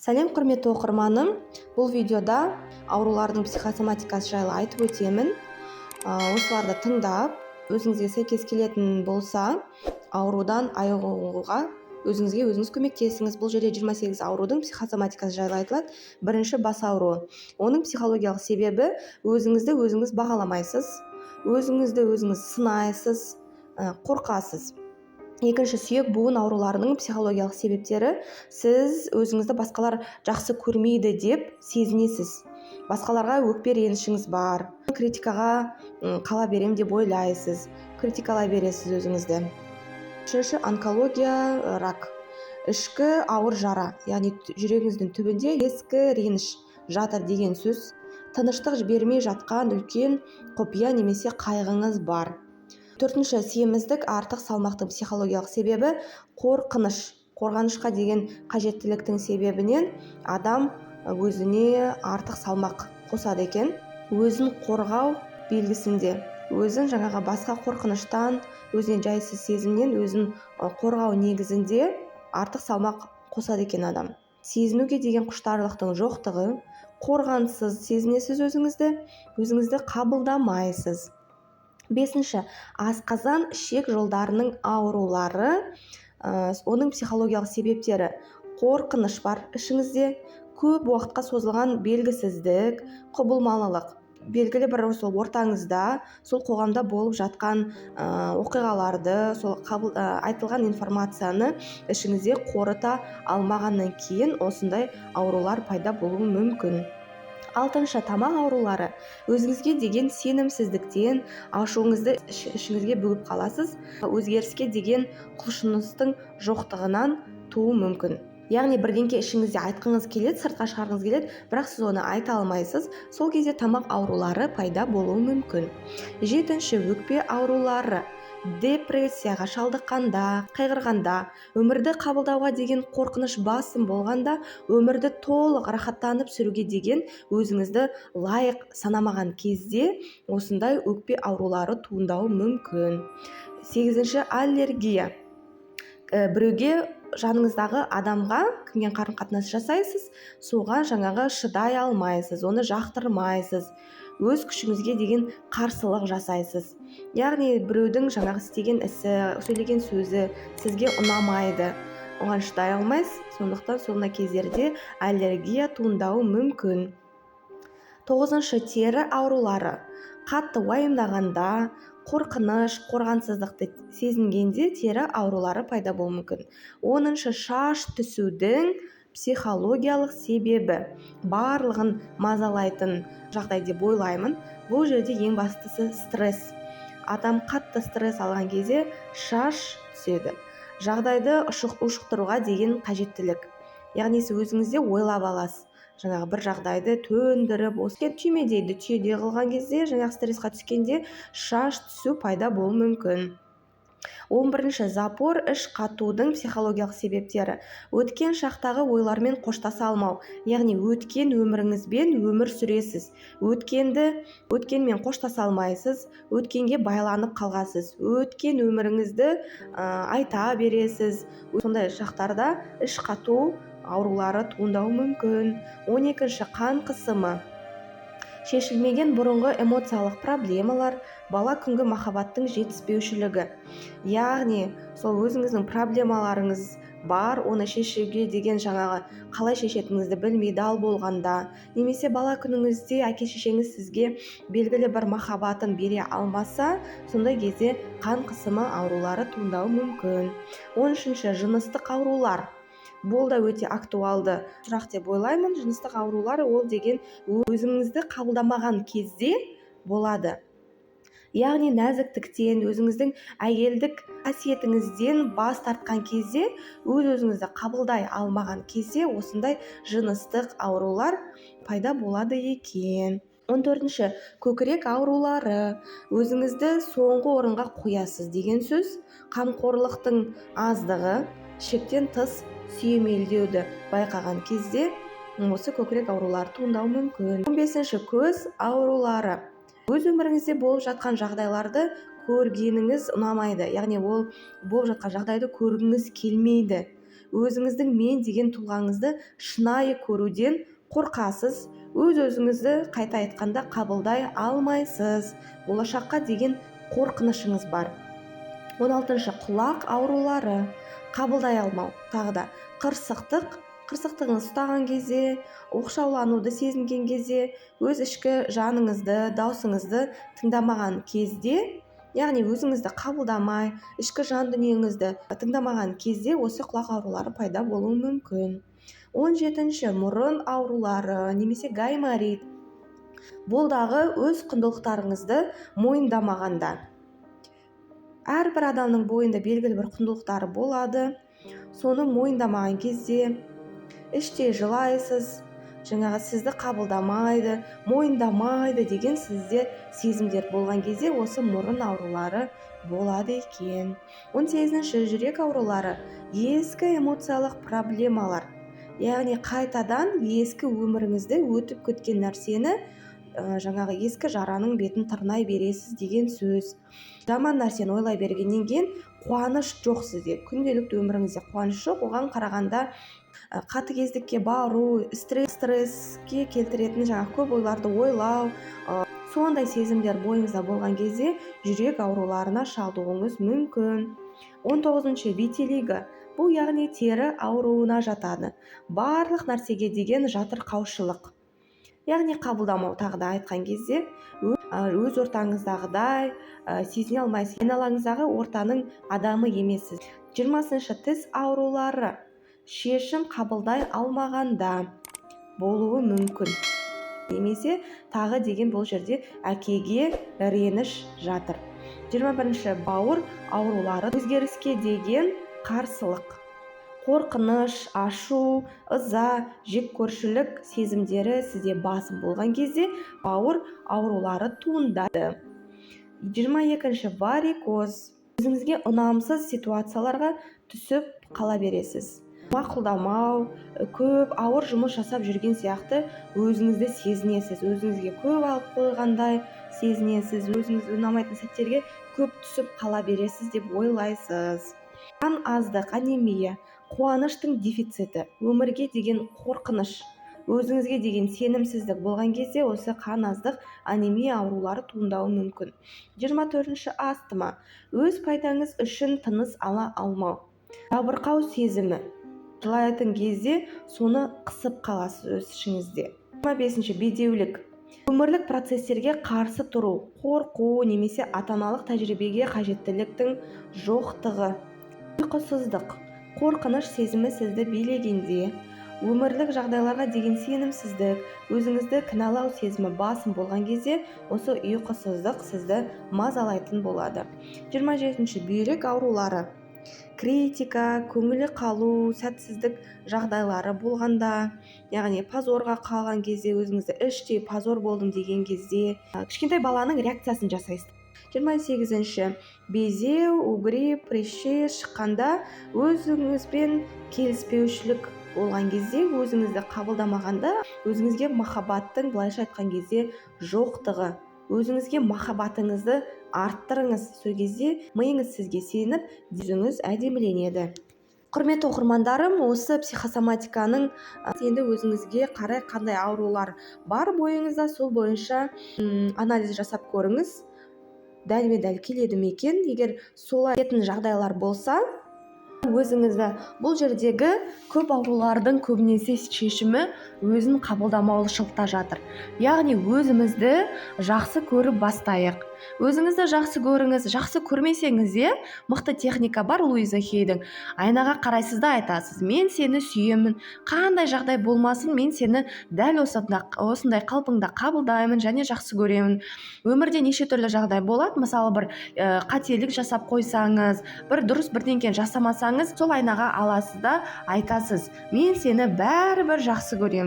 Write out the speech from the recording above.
Сәлем, құрметті оқырманым! Бұл видеода аурулардың психосоматикасы жайлы айтып өтемін. Осыларды тыңдап, өзіңізге сәйкес келетін болса, аурудан айығуға өзіңізге өзіңіз көмектесіңіз. Бұл жерде 28 аурудың психосоматикасы жайлы айтылады. Бірінші, бас ауруы. Оның психологиялық себебі: өзіңізді өзіңіз бағаламайсыз, өзіңізді өзіңіз сынайсыз, қорқасыз. Екінші, сүйек буын ауруларының психологиялық себептері: сіз өзіңізді басқалар жақсы көрмейді деп сезінесіз, басқаларға өкпе ренішіңіз бар, критикаға қала берем деп ойлайсыз, критикалай бересіз өзіңізді. Үшінші, онкология, рак. Ішкі ауыр жара, яғни жүрегіңіздің түбінде ескі реніш жатыр деген сөз, тыныштық бермей жатқан үлкен құпия немесе қайғыңыз бар. Төртінші, семіздік, артық салмақтың психологиялық себебі: қорқыныш, қорғанышқа деген қажеттіліктің себебінен адам өзіне артық салмақ қосады екен. Өзін қорғау белгісінде, өзін жаңағы басқа қорқыныштан, өзіне жайсыз сезімнен өзін қорғау негізінде артық салмақ қосады екен адам. Сезінуге деген құштарлықтың жоқтығы, қорғансыз сезінесіз өзіңізді, өзіңізді қабылдамайсыз. Бесінші, асқазан ішек жолдарының аурулары. Оның психологиялық себептері: қорқыныш бар ішіңізде, көп уақытқа созылған белгісіздік, құбылмалылық, белгілі бір сол ортаңызда, сол қоғамда болып жатқан оқиғаларды, сол қабыл, айтылған информацияны ішіңізде қорыта алмағаннан кейін осындай аурулар пайда болуы мүмкін. Алтыншы, тамақ аурулары. Өзіңізге деген сенімсіздіктен ашуыңызды ішіңізге бүгіп қаласыз, өзгеріске деген құлшыныстың жоқтығынан тууы мүмкін. Яғни бірдеңке ішіңізде айтқыңыз келеді, сыртқа шығарғыңыз келеді, бірақ сіз оны айта алмайсыз. Сол кезде тамақ аурулары пайда болуы мүмкін. Жетінші, өкпе аурулары. Депрессияға шалдыққанда, қайғырғанда, өмірді қабылдауға деген қорқыныш басым болғанда, өмірді толық рахаттанып сүруге деген өзіңізді лайық санамаған кезде осындай өкпе аурулары туындауы мүмкін. Сегізінші, аллергия. Біреуге, жаныңыздағы адамға, кіммен қарым қатынас жасайсыз, соған жаңағы шыдай алмайсыз, оны жақтырмайсыз, өз күшіңізге деген қарсылық жасайсыз. Яғни біреудің жаңағы істеген ісі, сөйлеген сөзі сізге ұнамайды, оған шыдай алмайсыз. Сондықтан сондай кездерде аллергия туындауы мүмкін. Тоғызыншы, тері аурулары. Қатты уайымдағанда, қорқыныш, қорғансыздықты сезінгенде тері аурулары пайда болуы мүмкін. 10-шы, шаш түсудің психологиялық себебі. Барлығын мазалайтын жағдай деп ойлаймын. Бұл жерде ең бастысы стресс. Адам қатты стресс алған кезде шаш түседі. Жағдайды ушықтыруға деген қажеттілік, яғни сіз өзіңізде ойлап аласыз жаңағы бір жағдайды төндіріп, осы түймедейді түйедей қылған кезде, жаңағы стрессқа түскенде шаш түсу пайда болуы мүмкін. 11-ші, запор, іш қатудың психологиялық себептері: өткен шақтағы ойлармен қоштаса алмау, яғни өткен өміріңізбен өмір сүресіз, өткенмен қоштаса алмайсыз, өткенге байланып қалғансыз, өткен өміріңізді айта бересіз. Сондай шақтарда іш қату аурулары туындауы мүмкін. 12-ші, қан қысымы. Шешілмеген бұрынғы эмоциялық проблемалар, бала күнгі махаббаттың жетіспеушілігі. Яғни сол өзіңіздің проблемаларыңыз бар, оны шешуге деген жаңағы қалай шешетініңізді білмей дал болғанда немесе бала күніңізде әке шешеңіз сізге белгілі бір махаббатын бере алмаса, сондай кезде қан қысымы аурулары туындауы мүмкін. 13-ші, жыныстық аурулар. Бұл да өте актуалды сұрақ деп ойлаймын. Жыныстық аурулар ол деген өзіңізді қабылдамаған кезде болады. Яғни нәзіктіктен, өзіңіздің әйелдік қасиетіңізден бас тартқан кезде, өз өзіңізді қабылдай алмаған кезде осындай жыныстық аурулар пайда болады екен. 14-ші, көкірек аурулары. Өзіңізді соңғы орынға қоясыз деген сөз, қамқорлықтың аздығы, шектен тыс сүйемелдеуді байқаған кезде осы көкірек аурулары туындауы мүмкін. 15-ші, көз аурулары. Өз өміріңізде болып жатқан жағдайларды көргеніңіз ұнамайды, яғни ол болып жатқан жағдайды көргіңіз келмейді. Өзіңіздің мен деген тұлғаңызды шынайы көруден қорқасыз, өз-өзіңізді қайта айтқанда қабылдай алмайсыз, болашаққа деген қорқынышыңыз бар. 16-шы құлақ аурулары, қабылдай алмау, тағы да қырсықтық, қырсықтығыңыз ұстаған кезде, оқшаулануды сезінген кезде, өз ішкі жаныңызды, даусыңызды тыңдамаған кезде, яғни өзіңізді қабылдамай, ішкі жан дүниеңізді тыңдамаған кезде осы құлақ аурулары пайда болуы мүмкін. 17-ші мұрын аурулары немесе гайморит. Бұл дағы өз құндылықтарыңызды мойындамағанда. Әрбір адамның бойында белгілі бір құндылықтары болады. Соны мойындамаған кезде іштей жылайсыз, жаңағы сізді қабылдамайды, мойындамайды деген сізде сезімдер болған кезде осы мұрын аурулары болады екен. 18-ші жүрек аурулары, ескі эмоциялық проблемалар. Яғни қайтадан ескі өміріңізді өтіп кеткен нәрсені, жаңағы ескі жараның бетін тырнай бересіз деген сөз. Жаман нәрсені ойлай бергеннен кейін қуаныш жоқ сізде. Күнделікті өміріңізде қуаныш жоқ. Оған қарағанда қатыгездікке бару, стресске келтіретін жаңағы көп ойларды ойлау, сондай сезімдер бойыңызда болған кезде жүрек ауруларына шалдығуыңыз мүмкін. 19-шы витилиго. Бұл яғни тері ауруына жатады. Барлық нәрсеге деген жатырқаушылық. Яғни қабылдамау, тағы да айтқан кезде өз ортаңыздағыдай сезіне алмайсыз. Айналаңыздағы ортаның адамы емессіз. 20-шы тіс аурулары, шешім қабылдай алмағанда болуы мүмкін. Немесе тағы деген бұл жерде әкеге реніш жатыр. 21-ші бауыр аурулары, өзгеріске деген қарсылық. Қорқыныш, ашу, ыза, жеккөршілік сезімдері сізде басым болған кезде бауыр аурулары туындайды. 22-ші варикоз. Өзіңізге ұнамсыз ситуацияларға түсіп қала бересіз. Мақұлдамау, көп ауыр жұмыс жасап жүрген сияқты өзіңізді сезінесіз, өзіңізге көп алып қойғандай сезінесіз, өзіңізге ұнамайтын сәттерге көп түсіп қала бересіз деп ойлайсыз. Қан аздық, анемия, қуаныштың дефициті, өмірге деген қорқыныш, өзіңізге деген сенімсіздік болған кезде осы қан аздық, анемия аурулары туындауы мүмкін. 24-ші астма, өз пайдаңыз үшін тыныс ала алмау, жабырқау сезімі, жылайтын кезде соны қысып қаласыз өз ішіңізде. 25-ші бедеулік, өмірлік процестерге қарсы тұру, қорқу немесе ата-аналық тәжірибеге қажеттіліктің жоқтығы, ұйқысыздық, қорқыныш сезімі сізді билегенде, өмірлік жағдайларға деген сенімсіздік, өзіңізді кінәлау сезімі басым болған кезде осы ұйқысыздық сізді мазалайтын болады. 27-ші бүйрек аурулары, критика, көңілі қалу, сәтсіздік жағдайлары болғанда, яғни позорға қалған кезде, өзіңізді іштей позор болдым деген кезде, кішкентай баланың реакциясын жасайсыз. 28-ші безеу, угри, прыщи шыққанда, өзіңізбен келіспеушілік болған кезде, өзіңізді қабылдамағанда, өзіңізге махаббаттың былайша айтқан кезде жоқтығы, өзіңізге махаббатыңызды арттырыңыз. Сол кезде миыңыз сізге сеніп, жүзіңіз әдеміленеді. Құрметті оқырмандарым, осы психосоматиканың енді өзіңізге қарай қандай аурулар бар бойыңызда, сол бойынша анализ жасап көріңіз. Дәлме дәл келеді ме екен? Егер солай келетін жағдайлар болса, өзіңізді бұл жердегі көп аурулардың көбінесе шешімі өзін қабылдамаушылықта жатыр. Яғни өзімізді жақсы көріп бастайық. Өзіңізді жақсы көріңіз, жақсы көрмесеңіз де мықты техника бар Луиза Хейдің. Айнаға қарайсыз да айтасыз: мен сені сүйемін, қандай жағдай болмасын, мен сені дәл осындай қалпыңда қабылдаймын және жақсы көремін. Өмірде неше түрлі жағдай болады, мысалы бір қателік жасап қойсаңыз, бір дұрыс бірдеңені жасамасаңыз, сол айнаға аласыз да айтасыз: мен сені бәрібір жақсы көремін.